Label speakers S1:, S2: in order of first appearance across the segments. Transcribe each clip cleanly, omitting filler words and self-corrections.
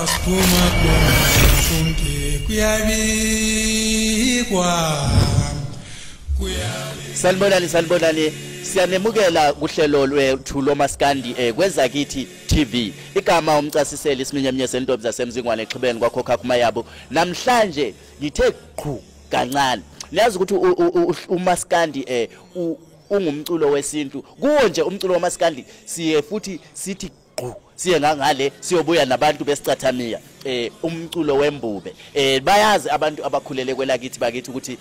S1: Siphuma konke kuyabikwa.
S2: Sanibonani, sanibonani, siyanemukela kuhlelo lwethu lomaskandi kwezakithi TV. Igama umcasiseli isiminyaminya sentombi zasemzingwane exhibeni kwakhokha kumayabo. Namhlanje ngithe qhu kancane. Niyazi ukuthi umaskandi ungumculo wesintu. Kuwo nje umculo wamaskandi siye futhi sithi qhu siye ngangale siyobuya nabantu besicathamiya umculo wembube. Bayazi abantu abakhulele kwelakithi bakithi ukuthi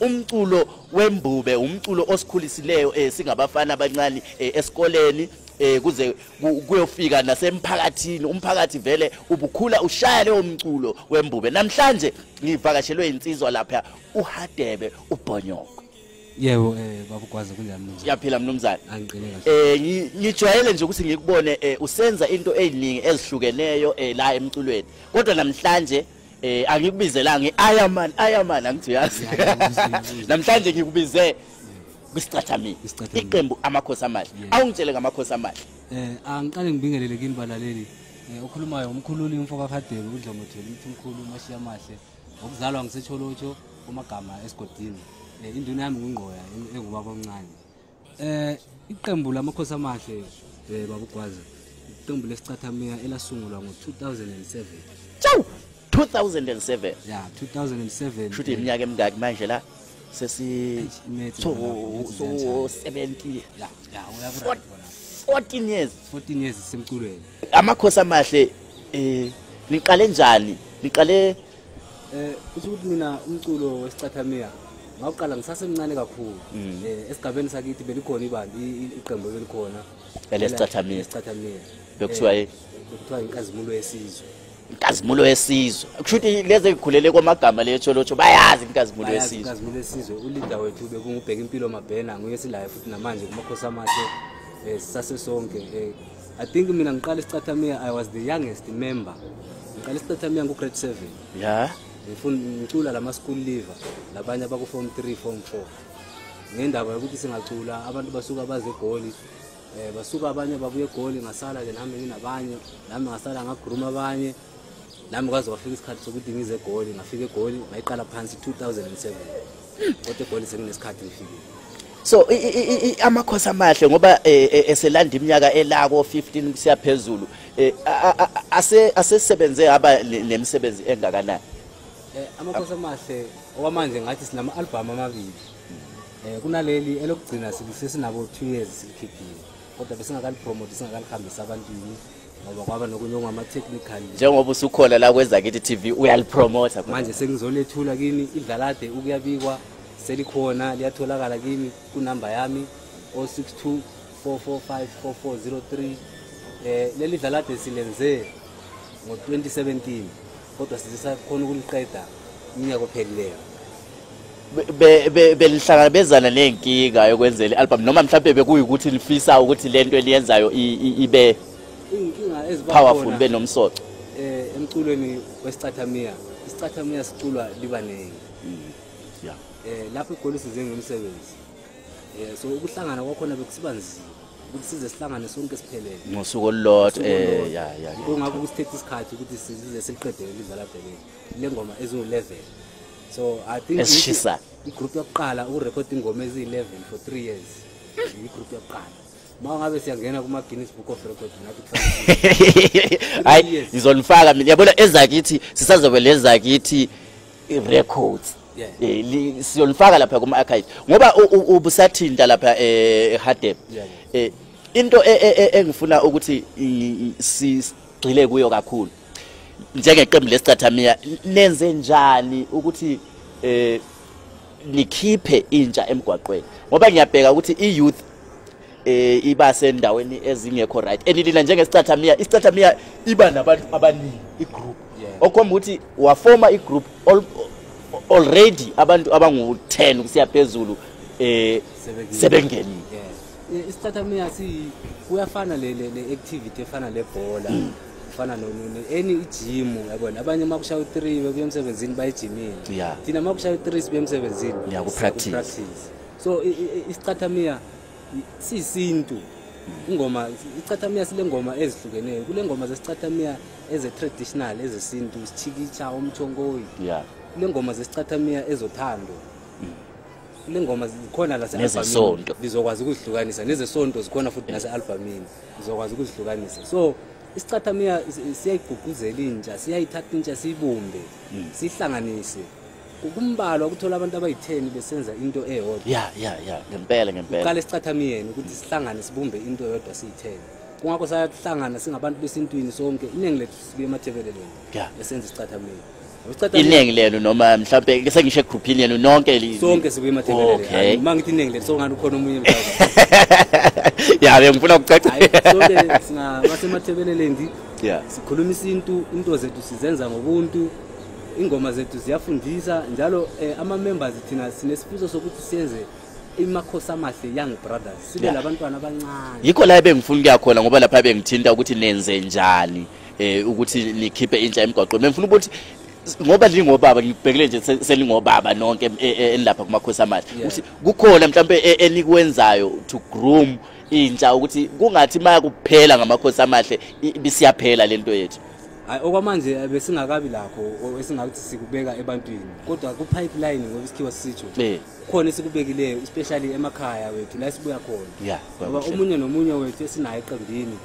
S2: umculo wembube umculo osikhulisileyo singabafana abancane esikoleni kuze kuyofika nasemphakathini. Umphakathi vele ubukhula ushaya leyo mculo wembube. Namhlanje ngivakashelwe insizwa lapha uHadebe uBhonyoko.
S3: Yebo, baba Gwaza, kunjani mnumzane?
S2: Ngiyaphila mnumzane.
S3: Angiqine kahle.
S2: Ngijwayele nje ukuthi ngikubone usenza into eziningi ezihlukeneyo la emculweni. Kodwa namhlanje angikubizelanga ayaman ayaman angithi uyazi. Namhlanje ngikubize kwisicathamiya. Iqembu Amakhosi Amahle. Awungitshele ngamakhosi amahle.
S3: Angiqale ngibingelele kini balaleli. Okhulumayo umkhululi umfo kaHadebe uDlomotheli uthi umkhulu umashiya amahle. Okuzalwa ngisecholocho umagama esigodini. Induna yami ngungqoya engubaba omncane. Iqembu lamakhosi amahle baba Gwaza, iqembu lesicathamiya elasungulwa ngo-2007.
S2: Tsawu, 2007.
S3: Yeah, 2007.
S2: Shuthi iminyaka emingaki manje la? Sesi so 70.
S3: Yeah,
S2: 14 years.
S3: 14 years semculweni.
S2: Amakhosi amahle niqale njani? Niqale
S3: kusho ukuthi mina umculo wesicathamiya ngawuqala ngisasemncane kakhulu. Esigabeni sakithi belikhona ibandi iqembu belikhona
S2: elesicathamiya.
S3: Esicathamiya.
S2: Bekuthiwa
S3: bekuthiwa inkazimulo yesizwe.
S2: Inkazimulo yesizwe. Kusho ukuthi lezi ezikhulele kwamagama lecholocho bayazi inkazimulo yesizwe.
S3: Inkazimulo yesizwe uleader wethu bekungubheka impilo Mabhena nguye silaye futhi namanje kumakhosi amahle sisase sonke. I think mina ngiqala isicathamiya I was the youngest member. Ngiqala isicathamiya ngo grade 7.
S2: Yeah.
S3: Ngifuna ngicula lama school leaver labanye abaku form 3 form 4. Ngendaba yokuthi singacula abantu basuka baze eGoli. Basuka abanye babuye eGoli ngasala ke nami nginabanye, nami ngasala ngagroom abanye. Nami kwaze wafika isikhathi sokuthi ngize eGoli, ngafika eGoli ngayiqala phansi 2007. Kodwa eGoli senginesikhathi ngifikile.
S2: So amakhosi amahle ngoba eselanda iminyaka elako 15 kusiya phezulu asesebenze aba nemisebenzi engakanani?
S3: Amakhosi amahle okwamanje ngathi sinama album amabili. Kunaleli elokugcina sesinabo 2 years silikhiphile. Kodwa besingakalipromote singakalihambisa abantwini ngoba kwaba nokunye okungama technical.
S2: Njengoba usukhona la kwezakithi TV uyalipromote
S3: manje sengizolethula kini idlalade ukuyabikwa selikhona liyatholakala kimi kunamba yami 062 445 4403. Leli dlalade silenze ngo-2017 kodwa sisakhona ukuliqeda iminyaka ophelileyo.
S2: Belihlangabezana nenkinga yokwenzela i-album noma mhlawumbe bekuyikuthi lifisa ukuthi lento eliyenzayo ibe
S3: inkinga eziba
S2: powerful benomsoco
S3: emculweni wesicathamiya. Isicathamiya siculwa libaningi.
S2: Yeah.
S3: Lapho iGoli size ngomsebenzi. So ukuhlangana kwakhona bekusiba nzima ukuthi size sihlangane sonke siphelele
S2: ngosuku olulodwa. Yeah.
S3: Kungakho kusithethe isikhathi ukuthi size siliqedele idlalade le ngoma eziwu-11. So I think
S2: esishisa
S3: igroup yokuqala ukurecord ingoma eziyi-11 for 3 years. Igroup yokuqala. Uma ngabe siyangena kuma Guinness Book of Records nathi kufanele.
S2: Hayi, ngizonifaka mina yabona ezakithi sisazobe lezakithi records. Siyonifaka lapha kuma archive ngoba ubusathinta lapha eHadebe. Into engifuna ukuthi sigxile kuyo kakhulu njengeqembu lesicathamiya, nenze njani ukuthi nikhiphe intsha emgwaqweni? Ngoba ngiyabheka ukuthi i-youth iba sendaweni ezingekho right, and lina njengesicathamiya, isicathamiya iba nabantu abaningi igroup okhomba ukuthi wafoma igroup already abantu abangu-10 kusiya phezulu sebengenile.
S3: Yeah. Isicathamiya si kuyafana le activity efana lebhola, kufana no any gym yabona. Abanye makushaya u3 bekuya emsebenzini bayejimini. Thina makushaya u3 sibuya emsebenzini
S2: Yeah, ku practice.
S3: So isicathamiya siyisintu. Ingoma icathamiya sile ngoma ezihlukeneyo, kule ngoma zesicathamiya eze-traditional, ezesintu, isichikitsha, umthongoyi. Kule ngoma zesicathamiya ezothando, kule ngoma zikhona lase-albhamini, lizokwazi ukuzihlukanisa. Nezesonto zikhona futhi nase-albhamini, lizokwazi ukuzihlukanisa. So isicathamiya siyayigqugquzela intsha, siyayithatha intsha siyibumbe, siyihlanganise. Kumbalwa ukuthola abantu abayi-10 besenza into eyodwa.
S2: Ya ngempela ngempela.
S3: Uqala esicathamiyeni ukuthi sihlangane sibumbe into eyodwa siyi-10. Kungakho sayahlangana singabantu besintwini sonke, iningi lethu sibuye emathebeleleni esenza isicathamiya.
S2: Iningi lenu noma mhlawumbe sengisho egrouphini yenu nonke
S3: sonke sibuye emathebeleleni. Uma ngithi iningi lethu songani ukhona omunye mhlawumbe.
S2: Ya ngifuna ukucaca.
S3: Sonke singabaseMathebeleleni. Sikhuluma isintu, into zethu sizenza ngobuntu. Ingoma zethu ziyafundisa njalo. Ama-members thina sinesifiso sokuthi siyenze iMakhosi Amahle Young Brothers, sibe labantwana abancane.
S2: Yikho la ebengifuna ukuya khona, ngoba lapha bengithinta ukuthi nenze njani ukuthi nikhiphe intsha emgwaqweni. Bengifuna ukuthi ngoba ningobaba, ngibhekile nje seningobaba nonke enilapha kuMakhosi Amahle, ukuthi kukhona mhlawumbe enikwenzayo to groom intsha ukuthi kungathi maya kuphela ngaMakhosi Amahle bisiyaphela lento yethu.
S3: Hayi, okwamanje besingakabi lakho esingakuthi sikubeka ebantwini, kodwa ku-pipeline ngoba isikhiwa sisitsho khona esikubekileyo, especially emakhaya wethu la esibuya khona. Ngoba omunye nomunye wethu esinayo eqembini,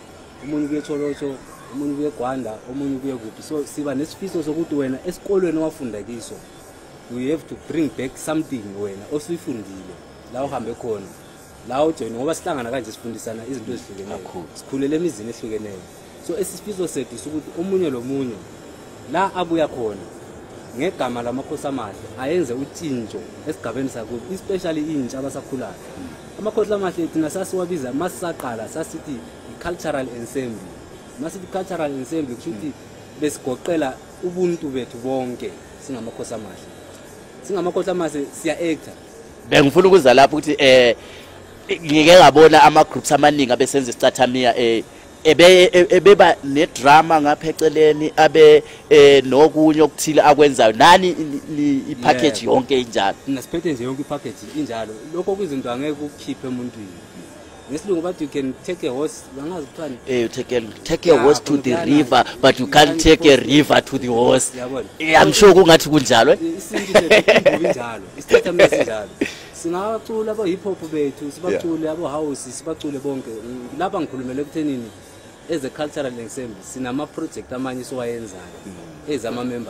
S3: omunye ubuye eTholotsho, omunye ubuye eGwanda, omunye ubuye kuphi. So siba nesifiso sokuthi wena esikolweni owafunda kiso, you have to bring back something wena osuyifundile la uhambe khona, la ujoyine. Ngoba sihlangana kanje sifundisana izinto ezihlukeneyo, sikhulele emizini ehlukeneyo. So esifiso sethu sokuthi omunye lomunye la abuya khona ngegama laMakhosi Amahle ayenze utshintsho esigabeni sakubo, especially intsha abasakhulayo. Amakhosi Amahle thina sasiwabiza masisaqala sasithi i-cultural ensemble. Masithi cultural ensemble kusho ukuthi besigoqela ubuntu bethu bonke singamakhosi amahle. Singamakhosi amahle siya-acta.
S2: Bengifuna ukuza lapho ukuthi ngike ngabona ama-groups amaningi abesenza isicathamiya ebeba nedrama ngapha eceleni, abe nokunye okuthile akwenzayo. Nani i-package yonke injalo?
S3: Nasiphethe nje yonke i-package injalo. Lokho kuyizinto angeke ukukhiphe emuntwini. Ngesilungu bathi you can take a horse, angazi kuthiwani.
S2: You take a horse to the river, but you can't take a river to the horse. I'm sure kungathi kunjalo.
S3: Isintu sethu injalo, isicathamiya sinjalo. Singacula abo hip hop bethu, sibacule abo house, sibacule bonke. Lapha ngikhulumele ekuthenini as a cultural ensemble sinama project amanye siwayenzayo ezama members.